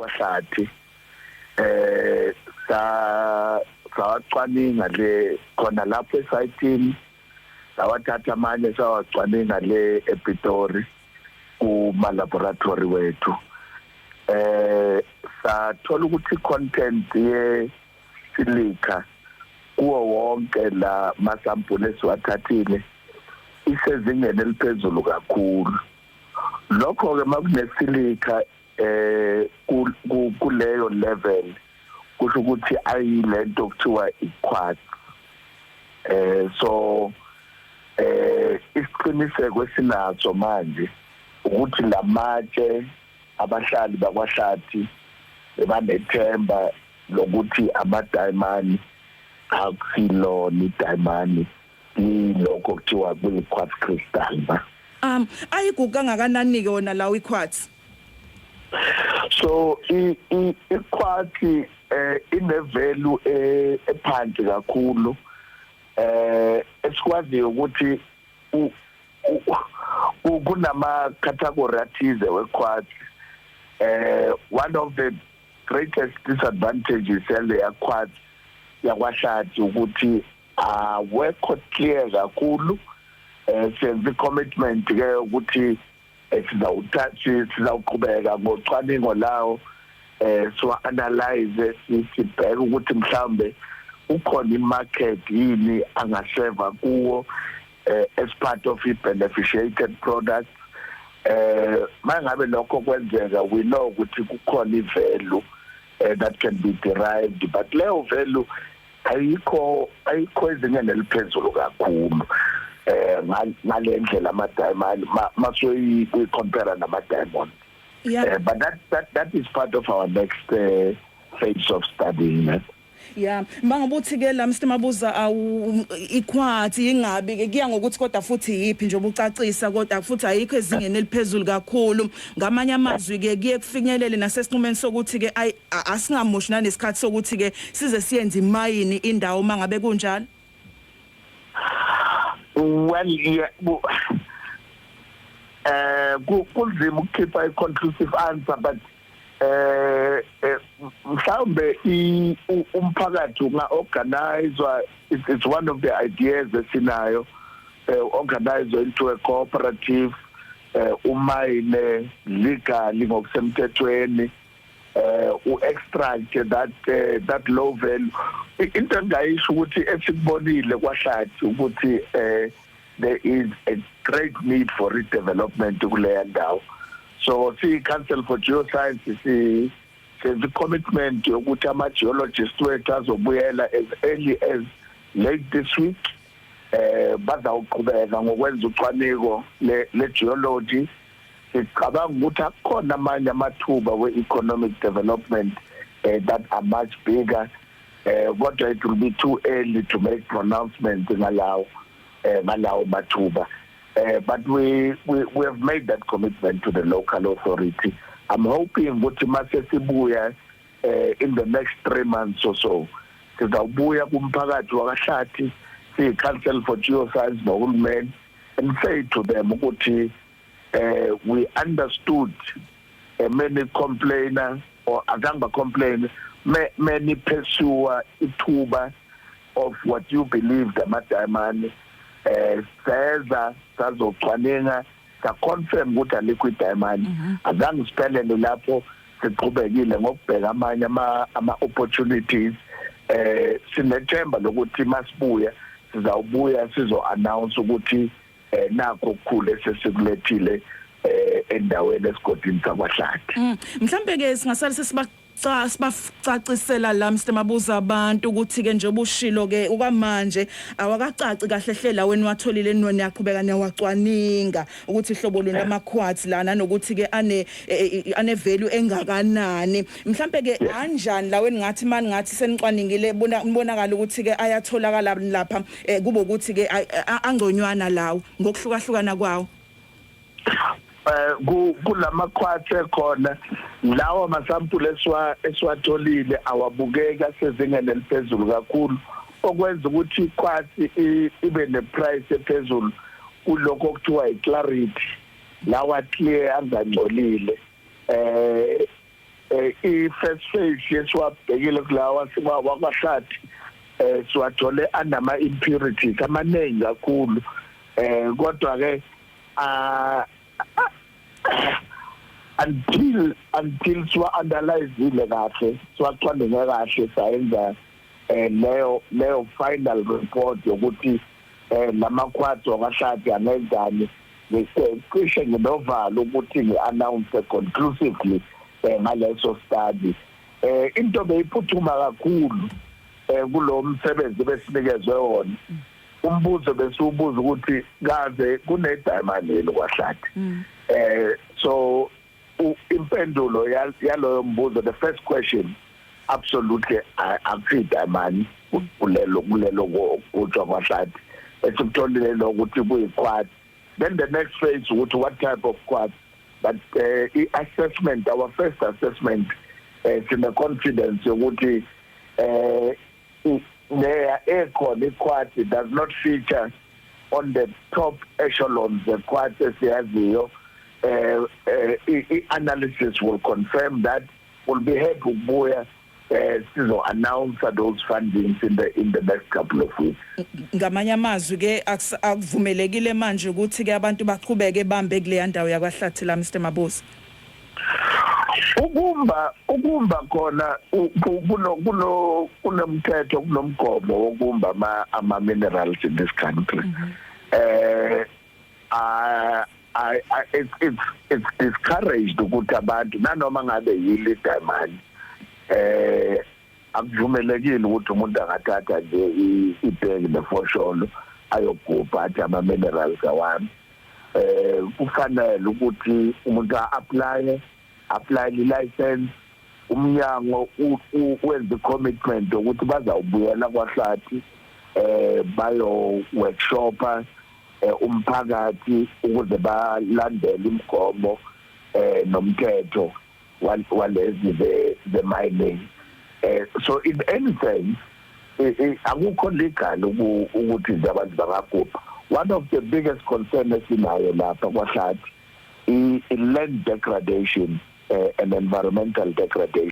Kwahlathi sa sawacwaninga le khona lapho esayitini, sawathatha amanye, sawacwaninga le ePitori kuma laboratory wethu. Sathola ukuthi content ye silica kuwo wonke la masampuli esiwathathile isezingeni eliphezulu kakhulu. Lokho ke makunesilica kuleyo level, kusho ukuthi ayilento kuthiwa i-quartz. So isiqiniseko esinaso manje ukuthi lamatshe abahlali bakwaHlathi bebanethemba lokuthi ama-diamond, akusilona i-diamond, yilokho kuthiwa kuyi-quartz crystal ba. Ayigugu kangakanani ke wona lawo i-quartz? So i-quartz ine value ephansi kakhulu. Esikwaziyo ukuthi kunama category athize we-quartz. One of the greatest disadvantages yaleya quartz yakwaHlathi ukuthi awekho clear kakhulu. Senze commitment ke ukuthi sizawuthatha, sizawuqhubeka ngocwaningo lawo, siwa analyze, sibheke ukuthi mhlambe ukhona imarket yini angaseva kuwo as part of i beneficiated products. Mangabe lokho kwenzeka, we know ukuthi kukhona ivalue that can be derived, but leyo value ayikho ezingeni eliphezulu kakhulu ngale ndlela ama diamond masoyi compare nama diamond. But that is part of our next phase of studying that. Yeah, mangabe ke la, Mr Mabuza, awu i-quartz ingabi ke kuya ngokuthi kodwa futhi yipi nje ubucacisa, kodwa futhi ayikho ezingeni eliphezulu kakhulu. Ngamanye amazwi ke kuye kufinyelele nasesinqumeni sokuthi ke asingamoshi nanesikhathi sokuthi ke size siyenze imayini indawo mangabe kunjalo. Well, yeah, kunzima ukukhipha i-conclusive answer, but mhlawumbe umphakathi unga organizewa. It's one of the ideas esinayo, organize into a cooperative, umayine legally ngokusemthethweni, u-extract that low value. Into engayisho ukuthi esikubonile kwaHlathi ukuthi there is a great need for redevelopment kuleya ndawo. So si Council for Geoscience si senze commitment yokuthi ama geologists wethu azobuyela as early as late this week, bazawuqhubeka ngokwenza ucwaningo le geology. Sicabanga ukuthi akukhona amanye amathuba we-economic development that are much bigger, kodwa it will be too early to make pronouncements ngalawo mathuba. But we have made that commitment to the local authority. I'm hoping ukuthi mase sibuya in the next 3 months or so, sizawubuya kumphakathi wakaHlathi si Council for Geoscience nohulumeni and say to them ukuthi we understood many complainer or azange ba complain, many pursue ithuba of what you believed ama-diamond. Seza sazocwaninga, sa-confirm ukuthi alikho i-diamond. Azange siphelele lapho, siqhubekile ngokubheka amanye ama opportunities. Sinethemba lokuthi masibuya, sizawubuya sizo announce ukuthi nakho okukhulu esesikulethile endaweni esigodini sakwaHlathi. Mhlambe ke singasale sesiba cha sibacacisela la, Mr Mabuza, abantu ukuthi ke njengoba ushilo ke okwamanje awakacaci kahle hlela wena watholile, niyaqhubeka niyawacwaninga ukuthi ihlobo luni lama-quartz lana nokuthi ke ane value engakanani. Mhlambe ke anjani la wena ngathi mani ngathi senicwaningile bonakala ukuthi ke ayatholakala lapha, kube ukuthi ke angconywana lawo ngokuhlukahlukana kwawo? Kulama quartz ekhona, lawa masampuli esiwatholile awabukeka sezingeni eliphezulu kakhulu. Okwenza ukuthi i-quartz ibe neprice ephezulu kulokho okuthiwa i-clarity, lawa clear, angangcolile. I-first phase yesiwabhekile kulawa wakwaHlathi, siwathole anama impurities amaningi kakhulu, kodwa ke until siwa analyzeile kahle, siwacwaninge kahle, sayenza leyo final report yokuthi lama quartz wakwaHlathi angenzani, ngicishe nginovalo ukuthi ngi-announce conclusively ngaleso study. Into beyiphuthuma kakhulu kulo msebenzi besinikezwe wona, umbuzo besiubuza ukuthi kaze kune diamond yini kwaHlathi. So impendulo yaloyo mbuzo, the first question, absolutely akusi diamond kulelo kutshwa kwaHlathi. Esikutholile lokuthi kuyi-quartz. Then the next phase ukuthi what type of quartz. But i-assessment, our first assessment, sine confidence yokuthi there ekhona i-quartz does not feature on the top echelons, the quartz esiyaziyo. I-analysis will confirm that. We'll be happy ukubuya sizo announce those findings in the next couple of weeks. Ngamanye amazwi ke, akuvumelekile manje ukuthi ke abantu baqhubeke bambe kule ndawo yakwaHlathi la, Mr Mabuza? Ukumba khona kuno kunomthetho, kunomgomo wokumba ama minerals in this country. I it's discouraged ukuthi abantu, nanoma ngabe yili diamond, akuvumelekile ukuthi umuntu angathatha nje ibheki nefosholo ayogubha athi ama minerals awami. Kufanele ukuthi umuntu a-apply license, umnyango wenze commitment ukuthi bazawubuyela kwaHlathi bayo workshopa umphakathi ukuze balandele imigomo nomthetho walezi the mining. So in any sense, akukho legal ukuthi nje abantu bangagubha. One of the biggest concern esinayo lapha kwaHlathi i land degradation and environmental degradation.